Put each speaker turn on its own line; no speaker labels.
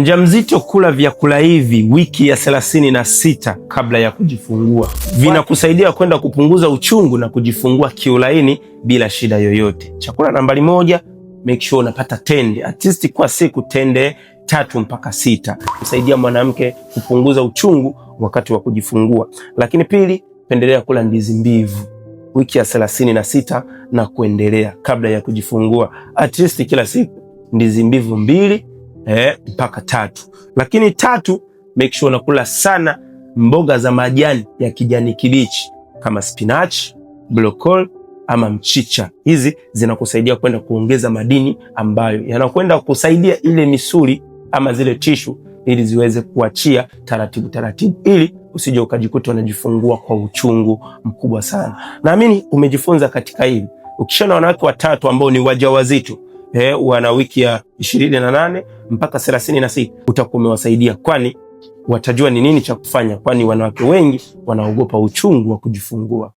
Mjamzito kula vyakula hivi wiki ya 36 kabla ya kujifungua vinakusaidia kwenda kupunguza uchungu na kujifungua kiulaini bila shida yoyote. Chakula nambari 1, make sure unapata tende at least kwa siku tende 3 mpaka 6, kusaidia mwanamke kupunguza uchungu wakati wa kujifungua. Lakini pili, pendelea kula ndizi mbivu wiki ya 36 na kuendelea kabla ya kujifungua, at least kila siku ndizi mbivu 2 mpaka 3. Lakini tatu, make sure unakula sana mboga za majani ya kijani kibichi kama spinach, broccoli ama mchicha. Hizi zinakusaidia kwenda kuongeza madini ambayo yanakwenda kusaidia ile misuli ama zile tishu ili ziweze kuachia taratibu taratibu, ili usije ukajikuta unajifungua kwa uchungu mkubwa sana. Naamini umejifunza katika hili. Ukishaona wanawake watatu ambao ni wajawazito wana wiki ya 28 mpaka 36 utakuwa umewasaidia, kwani watajua ni nini cha kufanya, kwani wanawake wengi wanaogopa uchungu wa kujifungua.